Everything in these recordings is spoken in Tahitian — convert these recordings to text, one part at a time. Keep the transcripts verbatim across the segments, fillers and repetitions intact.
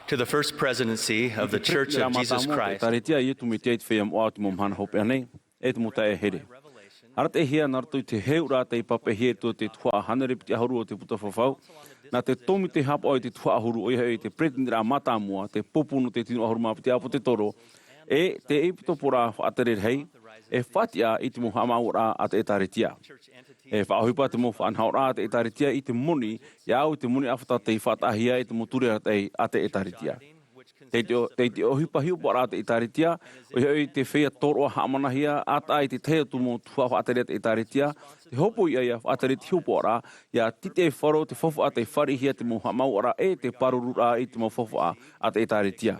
To the First Presidency of the Church of Jesus Christ. Tāretia a Iesu Mesia i te feiā moʻa o te mau mahana hopeʻa nei, e te mau taeaʻe here. Arataʻihia nā roto i te heuʻa tei pāpaʻihia i roto i te tuhaʻa hānere piti ʻahuru o te puta fafau, nā te tōmite haʻapaʻo i te tuhaʻa huru, ʻoia hoʻi te peretiteniraʻa mātāmua, te pupu nō te tino ʻahuru mā piti ʻāpōsetolo, e te ʻepikoporaʻa faʻatere rahi, e faʻatiʻa i te mau haʻamāuʻaraʻa a te ʻĒtārētia. E faʻaʻohipa te mau faʻanahoraʻa a te ʻĒtārētia i te moni, ʻia au i te moni ʻāfata tei faʻataʻahia e te mau ture arataʻi a te ʻĒtārētia. Tei te ʻo-, tei te ʻohipa hiʻopoʻaraʻa a te ʻĒtārētia, ʻoia hoʻi te feiā tōroʻa haʻamanahia, ʻa tae i te tahi atu mau tuhaʻa faʻatere a te ʻĒtārētia, te hopoiʻa ʻia faʻatere i te hiʻopoʻaraʻa, ʻia tītaʻi faro te faufaʻa tei fāriʻihia te mau haʻamāuʻaraʻa e te pārururaʻa i te mau faufaʻa a te ʻĒtārētia.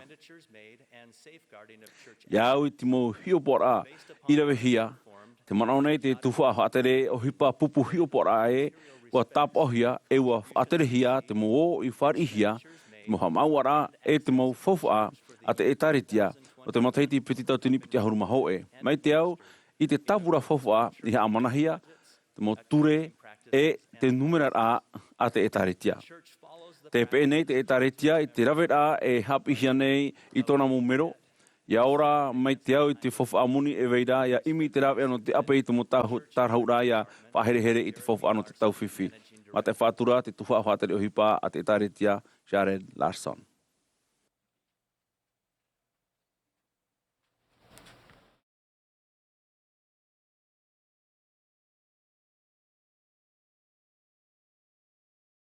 ʻIa au i te mau hiʻopoʻaraʻa i ravehia, tē manaʻo nei te tuhaʻa faʻatere ʻohipa pupu hiʻopoʻaraʻa ē, ʻua tāpaʻohia, e ʻua faʻaterehia te mau ō i fāriʻihia, te mau haʻamāuʻaraʻa, e te mau faufaʻa a te ʻĒtārētia, nō te matahiti piti tauatini piti ʻahuru mā hōʻē. Mai te au, i te tāpura faufaʻa i haʻamanahia, te mau ture, e te numeraraʻa a te ʻĒtārētia. Tē peʻe nei te ʻĒtārētia i te raveraʻa e haʻapiʻihia nei i tōna mau mero, ʻia ora mai te au i te faufaʻa moni e vai ra, ʻia ʻimi i te rāveʻa nō te ʻape i te mau tāhu-, tārahu ra ʻia faʻaherehere i te faufaʻa nō te tau fifi. Mā te faʻatura te tuhaʻa faʻatere ʻohipa a te ʻĒtārētia, Jared Larson.